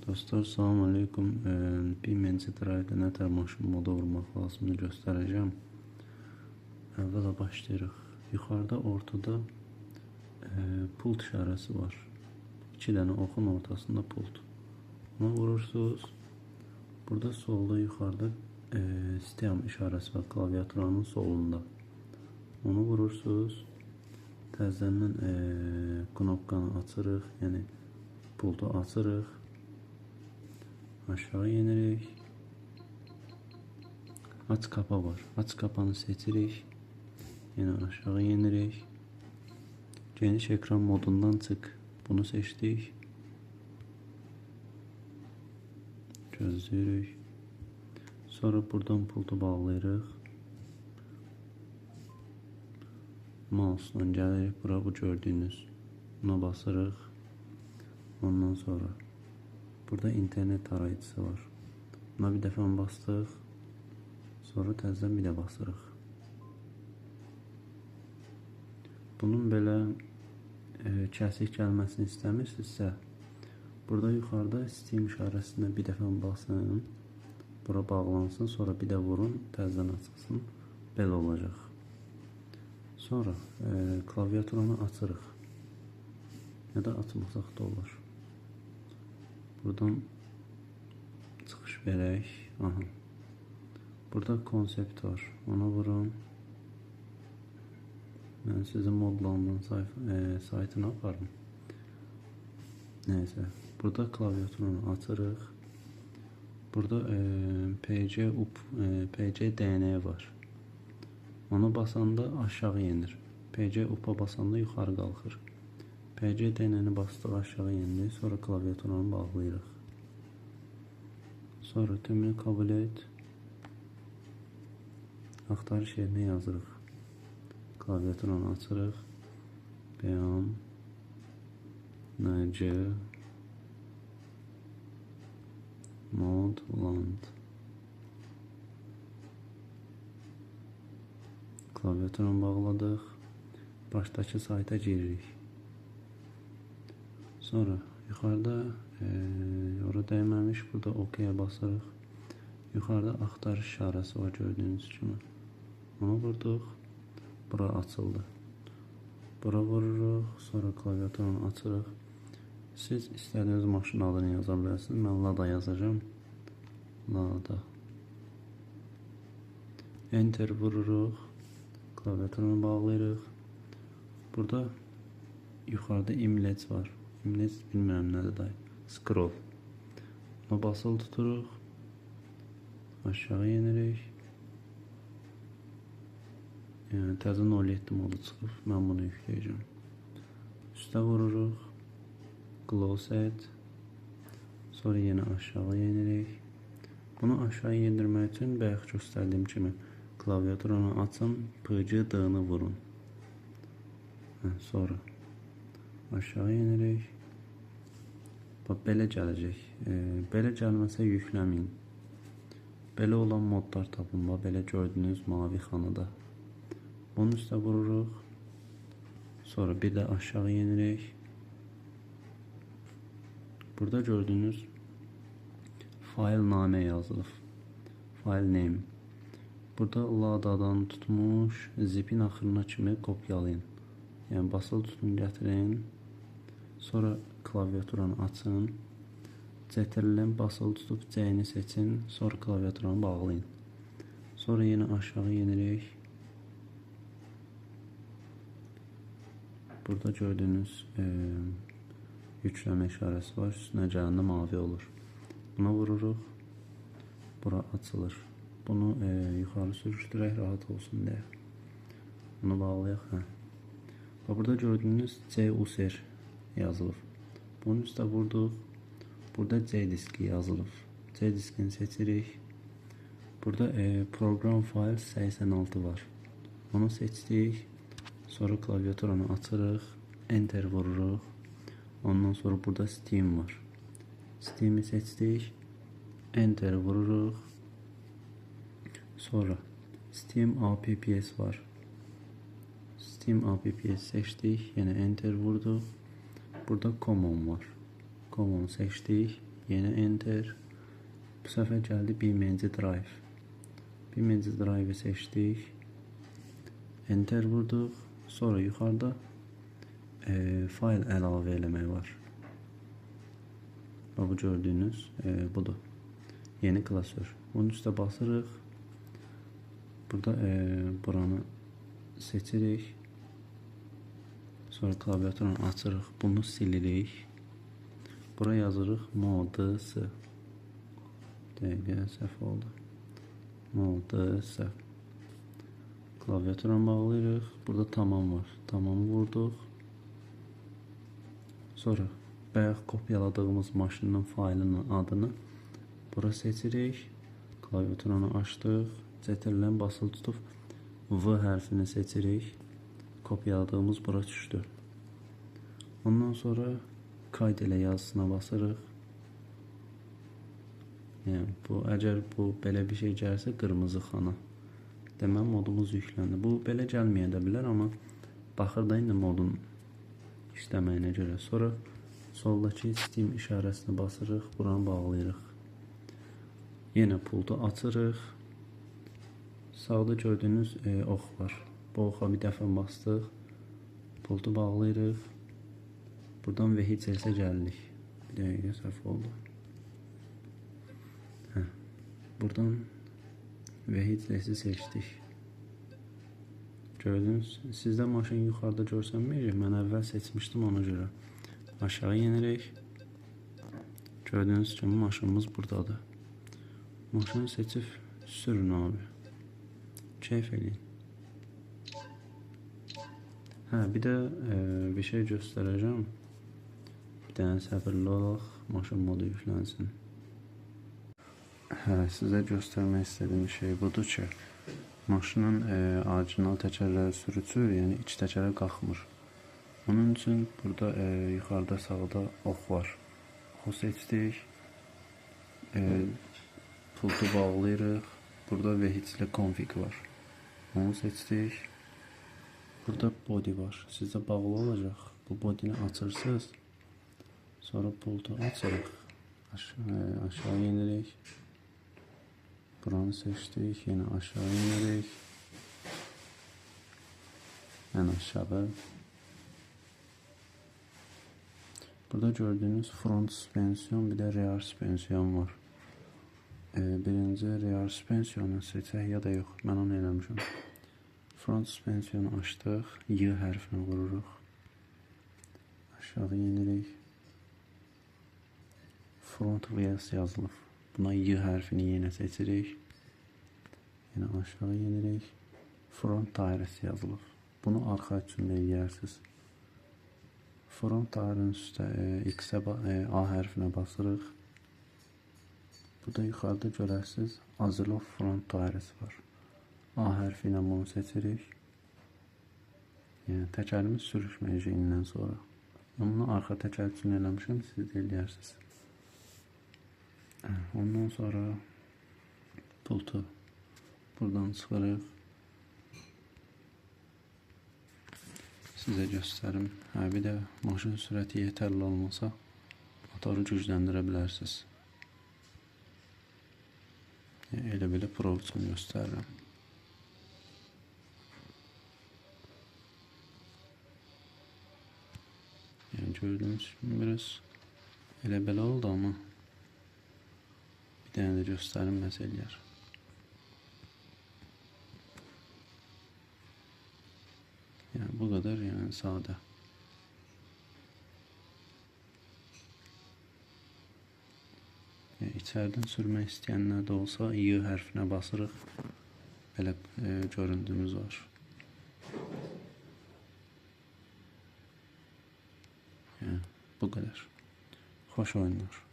Dostlar, salam aleyküm. Bir MC Drive-da nə tər maşın modu vurmaq lazımdır göstərəcəm. Əvvəla başlayırıq. Yuxarıda ortada pult işarəsi var. İki dənə oxun ortasında pult. Ona vurursunuz. Burada solda yuxarıda Steam işarəsi var klaviaturanın solunda. Onu vurursunuz. Təzədən knopkanı açırıq, yəni pultu açırıq. Aşağı yenirik. Aç kapa var. Aç kapanı seçirik. Yenə aşağı yenirik. Geniş ekran modundan çıx. Bunu seçdik. Gözləyirik. Sonra buradan pultu bağlayırıq. Mouse-la gəlirik bura, bu gördüyünüz. Buna basırıq. Ondan sonra burada internet tarayıcısı var. Buna bir dəfə bastıq. Sonra təzədən bir də basırıq. Bunun belə kəsik gəlməsini istəmirsinizsə, burada yuxarıda Steam işarəsinə bir dəfə basın. Bura bağlansın, sonra bir də vurun, təzədən açılsın. Belə olacaq. Sonra klaviaturanı açırıq. Ya da açmasaq da olar. Buradan çıxış verək. Aha. Burada konsept var. Ona vurun. Mən sizi modlandığım saytına aparım. Neyse. Burada klaviaturanı açırıq. Burada PC up, PC DN var. Onu basanda aşağı yenir. PC up'a basanda yuxarı qalxır. PC DN-ni bastıq, aşağı yendi. Sonra klaviaturanı bağlayırıq. Sonra tümünü kabul et. Axtarış yerinə yazırıq. Klaviaturanı açırıq. BM NC Modland. Klaviaturanı bağladıq. Başdakı sayta giririk. Sonra yuxarıda ora dəyməmiş, burada OK-ya basırıq. Yuxarıda axtarış işarəsi var gördüyünüz kimi. Onu vurduq. Bura açıldı. Bura vururuq. Sonra klaviaturanı açırıq. Siz istədiyiniz maşın adını yaza bilərsiniz. Mən Lada yazacağım. Lada. Enter vururuq. Klaviaturanı bağlayırıq. Burada yuxarıda imleç var. İmleç bilmirəm nədir dayı. Scroll. Buna basılı tuturuq. Aşağı yenirik. Yəni təzə 07 modu çıxıb. Mən bunu yükləyəcəm. Üstə vururuq. Close et. Sonra yenə aşağı yenirik. Bunu aşağı yendirmək üçün bayaq göstərdiyim kimi klaviaturanı açın, PC D-ni vurun. Sonra aşağı yenirik. Bax, belə gələcək. Belə gəlməsə yükləməyin. Belə olan modlar tapın. Bax, belə gördüyünüz mavi xanada. Bunun üstə vururuq. Sonra bir də aşağı yenirik. Burada gördüyünüz file name yazılıb. File name. Burada Lada'dan tutmuş zipin axırına kimi kopyalayın. Yəni basılı tutun, gətirin. Sonra klaviaturanı açın. CTRL-dən basılı tutub C-ni seçin. Sonra klaviaturanı bağlayın. Sonra yenə aşağı yenirik. Burada gördüyünüz yükləmə işarəsi var. Üstünə gələndə mavi olur. Buna vururuq. Bura açılır. Bunu yuxarı sürüşdürək, rahat olsun deyə. Bunu bağlayaq. Hə. Bax, burada gördüyünüz C-USR yazılıb. Bunun üstə vurduq. Burada C diski yazılıb. C diskini seçirik. Burada Program Files 86 var. Onu seçdik. Sonra klaviaturanı açırıq. Enter vururuq. Ondan sonra burada Steam var. Steam'i seçdik. Enter vururuq. Sonra Steam Apps var. Steam Apps seçdik. Yenə Enter vurduq. Burada Common var. Common seçdik. Yenə Enter. Bu səfər gəldi BeamNG Drive. BeamNG Drive-i seçdik. Enter vurduq. Sonra yuxarıda fayl əlavə eləmək var. Bu gördüyünüz budur. Yeni klasör. Bunun üstə basırıq. Burada buranı seçirik. Sonra klaviaturanı açırıq. Bunu silirik. Bura yazırıq mods. Dəqiqə səhv oldu. Mods. Klaviaturanı bağlayırıq. Burada tamam var. Tamamı vurduq. Sonra bayaq kopyaladığımız maşının faylının adını bura seçirik. Klaviaturanı açdıq. Ctrl-lə basılı tutub V hərfini seçirik. Kopyaladığımız bura düşdü. Ondan sonra kayd elə yazısına basırıq. Yəni bu, əgər bu belə bir şey gəlsə qırmızı xana. Deməli modumuz yükləndi. Bu belə gəlməyə də bilər, amma baxır da indi modun işləməyinə görə. Sonra soldakı Steam işarəsini basırıq, buranı bağlayırıq. Yenə pultu açırıq. Sağda gördüyünüz ox var. Bu oxa bir dəfə bastıq. Pultu bağlayırıq. Buradan VHS-ə gəldik. Bir dəqiqə səhv oldu. Hə. Buradan VHS-i seçdik. Gördünüz, sizdə maşın yuxarıda görsənməyəcək. Mən əvvəl seçmişdim ona görə. Aşağı yenirik. Gördüyünüz kimi maşınımız buradadır. Maşını seçib sürün abi. Keyf eləyin. Hə, bir də bir şey göstərəcəm. Bir dənə səbirli olaq, maşın modu yüklənsin. Hə, sizə göstərmək istədiyim şey budur ki, maşının orijinal təkərləri sürücür, yəni iç təkərə qalxmır. Onun üçün burada yuxarıda sağda ox var. Oxu seçdik. Pultu bağlayırıq. Burada vehicle config var. Onu seçdik. Burada body var. Sizdə bağlı olacaq. Bu body'ni açırsınız. Sonra pultu açırıq. Aşağı inirik. Buranı seçdik. Yenə aşağı inirik. Ən aşağı. Burada gördüyünüz front suspensiyon, bir də rear suspensiyon var. Birinci rear suspensiyonu seçək ya da yox. Mən onu eləmişəm. Front suspensiyonu açdıq. Y hərfini vururuq. Aşağı inirik. Front wheels yazılıb. Buna Y hərfini yenə seçirik. Yenə aşağı inirik. Front tires yazılıb. Bunu arxa üçün də eləyərsiniz. Front tire'ın üstə X-ə, A hərfinə basırıq. Burada yuxarıda görərsiniz, Azilov front tires var. A hərfi ilə bunu seçirik. Yəni təkərimiz sürüşməyəcək indən sonra. Mən bunu arxa təkər üçün eləmişəm, siz də eləyərsiniz. Ondan sonra pultu buradan çıxırıq. Sizə göstərim. Hə, bir də maşın sürəti yetərli olmasa motoru gücləndirə bilərsiniz. Yəni, elə belə prov üçün göstərirəm. Yəni gördüyünüz kimi biraz elə belə oldu, amma bir dənə də göstərim bəs eləyər. Yəni bu qədər, yəni sadə. Yəni, içəriden sürmək istəyənlər də olsa Y hərfinə basırıq. Belə görüntümüz var. Yəni, bu qədər. Xoş oyunlar.